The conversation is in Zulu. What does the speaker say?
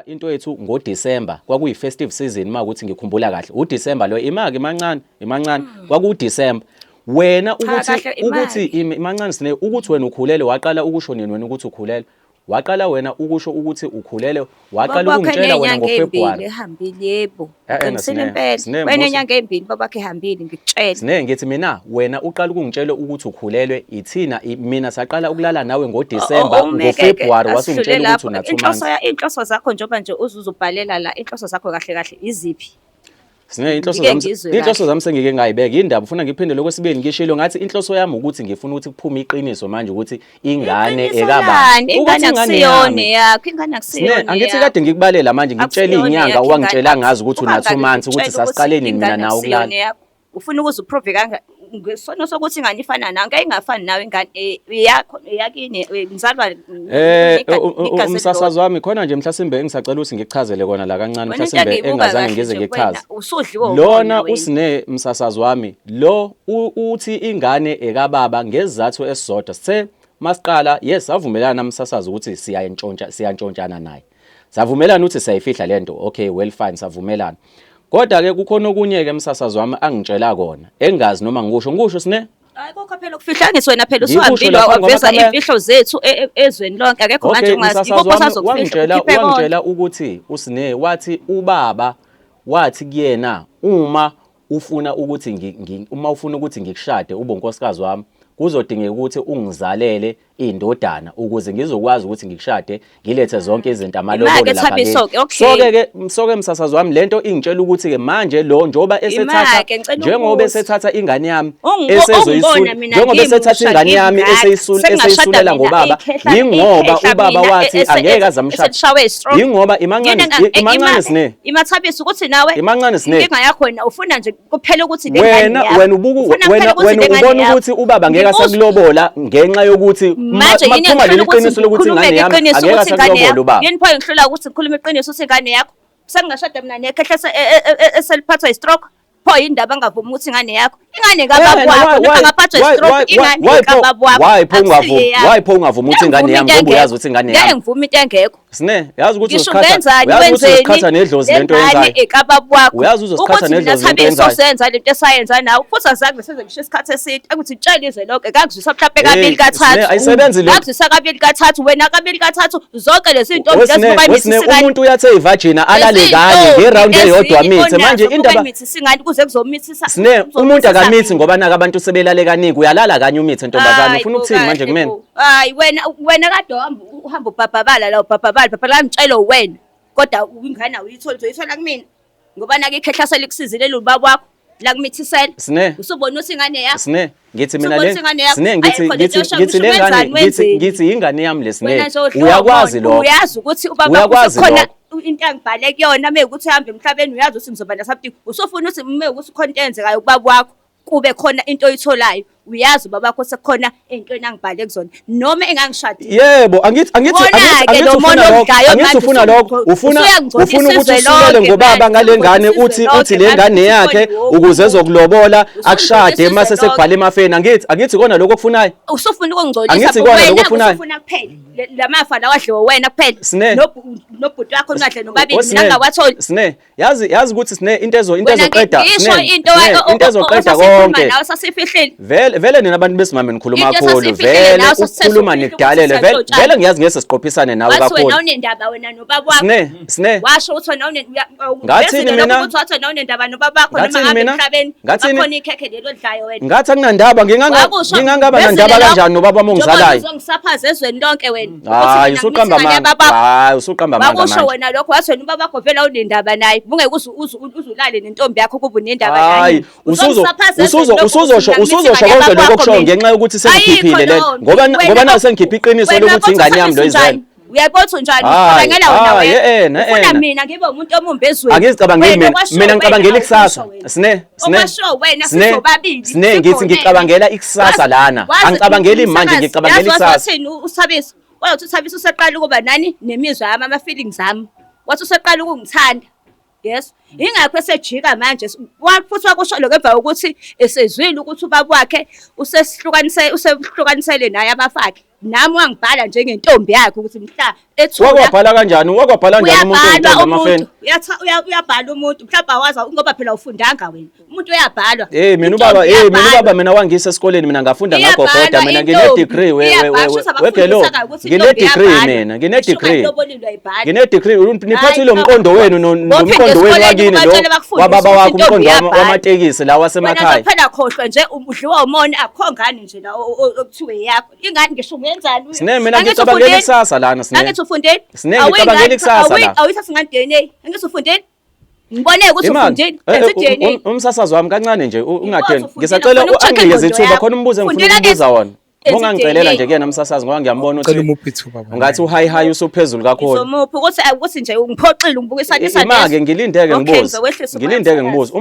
Into yethu ngoDecember kwakuyi festive season, uma ukuthi ngikhumbula kahle uDecember lo, imaki imancane imancane, kwakuDecember wena ukuthi kahle, imali. Ukuthi imancane sine ukuthi wena ukhulele, waqala ukusho nini wena ukuthi ukhulele? Waqala wena ukusho ukuthi ukhulele, waqala Babakhe ukungitshela wena ney'nyanga ey'mbili ngoFebruary. ehambile, yebo. Eh, eh, Qinisile Sine, impela. Sine, Wayenenyanga ey'mbili babakhe ehambile, ngikutshela. Sine, ngithi mina wena uqala ukungitshela ukuthi ukhulelwe ithina, mina saqala ukulala nawe ngoDecember, ngoFebruary wasungitshela ukuthi una 2 months. Inhloso zakho, njengoba nje uzuzubhalela la, inhloso zakho kahle kahle iziphi? Sine, inhloso Ngike zami, ngizwe inhloso kahle. zami sengike ngayibeka indaba, ufuna ngiphinde lokwesibili? Ngishilo ngathi inhloso yami ukuthi ngifuna ukuthi kuphume iqiniso manje ukuthi ingane Iqiniso ekabani. lani? Ukuthi Ingane ingane akusiyona yami. eyakho, ingane Sine, akusiyona angithi eyakho. kade ngikubalela manje, ngikutshela Akusiyona iy'nyanga eyakho owangitshela ingane. ngazo ukuthi una Ubangaki 2 months, ukuthi ngikutshela ukuthi sasiqale nini mina ingane nawe akusiyona ukulala. eyakho. Ufuna ukuze uprove kanga ngesono sokuthi ingane ifana nawe, ngeke ingafani nawe ingane, eyakho, eyakini, ngizalwa igazi Umsasazi wami khona nje, mhlasimbe engisacela ukuthi ngikuchazele kona la kancane, Wena into mhlasimbe engiyibuka engazange kahle ngize nje ngikuchaze. kuwena, usudliwe Lona umona wena. usine msasazi wami lo uthi ingane ekababa ngesizathu esisodwa. Sithe masiqala, yes, savumelana namsasazi ukuthi siyayintshontsha, siyantshontshana naye. Savumelana ukuthi siyayifihla lento. Okay, well, fine, savumelana. Kodwa ke kukhona okunye ke msasazi wami angitshela kona engazi noma ngikusho, ngikusho sine. Hayi, kokho phela ukufihla, angithi wena phela Ngikusho usuhambile lapha waveza ngomakhamera. iy'mfihlo zethu ezweni lonke, akekho manje Okay, ongazi msasazi ikuphi wami osazokufihla, wangitshela ukhiphe konke. Wangitshela ukuthi usine wathi ubaba wathi kuyena uma ufuna ukuthi uma ufuna ukuthi ngikushade ube unkosikazi wami, kuzodingeka ukuthi ungizalele indodana ukuze ngizokwazi ukuthi ngikushade, ngilethe zonke izinto, amalobolo Imake lapha kimi. Thabiso-ke, okay. So ke so ke msasazi wami, lento ingitshela ukuthi ke manje lo njengoba esethatha Imake, ngicela njengoba ukubuza. esethatha ingane yami Ungibona mina njengoba esethatha ngimusha, ingane yami ngingaka. Sengingashada eseyisulela mina ngobaba, ikhehla, yingoba ikhehla ubaba mina wathi angeke azamshada. eselishawe i-stroke. Yingoba imancane Yini imancane sine. Imathabiso ukuthi nawe Imancane sine. inkinga yakho wena ufuna nje kuphela ukuthi le ngane Wena yakho. wena ubuku Ufuna wena kuphela ukuthi wena le ngane ubona yakho. ukuthi ubaba ngeke Ngibuza- asakulobola ngenxa yokuthi Manje yini makuphuma engihlula leli ukuthi qiniso lokuthi ngikhulume ingane yami, iqiniso angeke ukuthi ingane asakulobola yakho? ubaba. Yini pho engihlula ukuthi ngikhulume iqiniso ukuthi ingane yakho? Sengingashada mina nekhehla eseliphathwa i-stroke? Pho yindaba angavumi ukuthi ingane yakho? Ingane kababa Eh, wakho, noma angaphathwa i-stroke, ingane kababa wakho. Why pho Akusiyo ungavumi? eyakho. Why pho ungavumi ukuthi Ngeke ingane ngivume yami, into ngoba uyazi engekho. ukuthi ingane Ngeke yami? ngivume into engekho. Sine, yazi ukuthi Ngisho uziqhatha, ungenzani, uyazi ukuthi wenzeni, uziqhatha nedlozi le lento ngane oyenzayo. ekababa wakho. Uyazi uzoziqhatha Ukuthi mina nedlozi lento Thabiso oyenzayo. senza lento esayenza nawe, futhi azange senze ngisho isikhathi eside, akuthi tshela izwe lonke, ngakuzwisa mhlawumbe Hey, kabili Sine, kathathu. ayisebenzi le. Ngakuzwisa kabili kathathu, wena kabili kathathu, zonke lezi zintombi lezi Wesine, kuba wesine, imithisingane. umuntu uyathe ivagina alale kanye ngeround eyodwa mithe. Manje indaba Imithisingane kuze kuzomithisa. Sine, umuntu akamithi ngoba naka abantu sebelale kaningi, uyalala kanye umithe ntombazane, Hayi ufuna bo, ukuthini manje kahle kumina? bo. Hayi wena, wena kade uhamba ubhabhabala la, ubhabhabala bhabhabala, ngitshela wena. Kodwa ingane awuyitholi, uzoyithola kumina. Ngoba nake ikhehla selikusizile lo baba wakho la kumithisela. Sine. Usubona ukuthi ingane yakho. Sine, ngithi mina Usubona le ukuthi ingane yakho. Sine, ngithi Ayikho lento ngithi yosho, ngithi ngisho le ngane wenzani, ngithi wenzeni. ngithi ingane yami le Sine. Wena nje udliwa Uyakwazi umona. lokho. Uyazi ukuthi ubaba Uyakwazi khona lokho. into angibhale kuyona mekuthi uhambe emhlabeni, uyazi ukuthi ngizoba na something. Usufuna ukuthi mekuthi khona into eyenzekayo kubaba wakho kube khona into oyitholayo. Uyazi ubaba wakho sekukhona ey'ntweni angibhale kuzona noma engangishadile. Yebo, angithi Wona-ke angithi lo angithi ufuna mona lokho, omdlayo angithi manje ufuna lokho, ufuna usuyangcolisa ufuna ukuthi izwe usulele lonke ngobaba manje, ngale ngane, usungcolisa uthi izwe uthi le lonke ngane manje, yakhe usufuna ukuze ezokulobola Usungcolisa akushade izwe mase lonke. sekubhala emafeni, angithi kona lokho okufunayo. Usufuna ukungcolisa Angithi bo, ikona lokho wena okufunayo. usufuna kuphela lamafa lawa adliwe wena kuphela. Sine. Nobhuti wakho ningadle nobabili, Oh, mina Sine, ngingawatholi. Sine, yazi ukuthi Sine into Wena ezoqeda ngisho Sine, into Sine, into ezoqeda osasikhuluma konke. nawe sasifihlile. Vele vele nina abantu besimame nikhuluma Into kakhulu, esasifihlile vele nawe ukukhuluma sasisefihla nikudalele ukuthi vele siyantshontsha. vele ngiyazi ngeke sisiqophisane nawe Wathi wena kakhulu. unendaba wena nobaba wakho. Sine, Sine. Washo ukuthi wena Ngathini uvezile lokho mina? ukuthi wathi wena unendaba nobaba wakho noma Ngathini ngabe mina? emhlabeni Ngathini? bakhona ikhekhe lelo odlayo wena. Ngathi akunandaba, Wakusho, ngingangaba vezile nandaba lokho. kanjani nobaba wami Njengoba ongizalayo? uzongisaphaza ezweni lonke wena. Ukuthi Hayi, mina usuqamba ngimithingane amanga. yababa. Hayi, usuqamba amanga Wakusho manje. wena lokho, wathi wena ubaba wakho vele awunendaba naye. Bungeke uze ulale nentombi yakho kuba unendaba Hayi, naye. Uzongisaphaza ezweni lonke ukuthi usuzosho mina usuzosho ngimithingane konke yababa lokho wakho okushoyo mina. ngenxa yokuthi sengikhiphile Ayikho le leyo nto. ngoba nayo sengikhiphe iqiniso Wena lokuthi ingane yami lo uthi izele. unjani? Uyabona ukuthi unjani? Hayi, Ucabangela wena hayi, wedwa. eh, Ufuna eh. mina ngibe umuntu omumbi ezweni. Angizicabangeli Wena mina, okwasho mina wena, ngicabangela ikusasa. awusho wena. Sine, Sine. Okwasho wena Sine, sisobabili. Sine, ngithi sigonene. ngicabangela ikusasa lana. Angicabangeli manje, umsakazi, ngicabangela yazi ikusasa. wathini uThabiso? Wathi uThabiso useqala ukuba nani nemizwa yami, ama-feelings ami. Wathi useqala ukungithanda. Yes. Ingakho esejika manje futhi wakusho lokho emva kokuthi esezwile ukuthi ubaba wakhe usesihlukanise usehlukanisele naye abafakhe. Nami wangibhala njengentombi yakhe ukuthi mhla ethula Wakwabhala kanjani? Wakwabhala kanjani umuntu uyabhalwa oyintombi umuntu emafeni? uyabhala umuntu mhlawumbe awazi ngoba phela ufundanga wena umuntu uyabhalwa Hey mina Intombi ubaba, hey mina iyabhalwa. ubaba mina wangisa esikoleni mina ngafunda Iyabhalwa ngagogoda mina ngine intombi. degree we we Iyabhalwa, we shuthi we gelo. abafundisa kabi ukuthi Ngine intombi degree iyabhalwa. mina, ngine Ngisho degree. ungalobolile uyayibhala. Ngine degree niphathile Hayi, umqondo wenu Bophinde nomqondo wenu esikoleni wakini lo ubatshele bakufundise wababa ukuthi wakho intombi umqondo iyabhalwa. wamatekisi la Wena wasemakhaya. nje phela khohlwa nje udliwa umona akukho ngane nje la okuthiwe eyakho. Ingane ngisho ungenzani? Sine mina Angithi ngicabangela ufundeni? ikusasa lana sine. Angithi ufundeni? Sine ngicabangela ikusasa la. Awuyithathi ngani DNA? Angithi ufundeni? Ngibone ukuthi Imani, ufundeni. Enza i-DNA. umsasazi wami kancane nje ungadeni. ufundile, Ngisacela ufuna uku-check anginikeze ingqondo ithuba yakho. khona umbuzo engifuna Fundela ukubuza ke- wona. Enza Ungangicelela i-DNA. nje kuyena umsasazi ngoba ngiyambona Cela ukuthi umuphe ithuba baba. ungathi uhayi hayi usuphezulu kakhulu. Ngizomupha ukuthi ukuthi nje ungiphoxile ungibukisa Ima-ke ngilindeke Okay, ngibuze. ngizokwehlisa umoya Ngilindeke msakazi. ngibuze.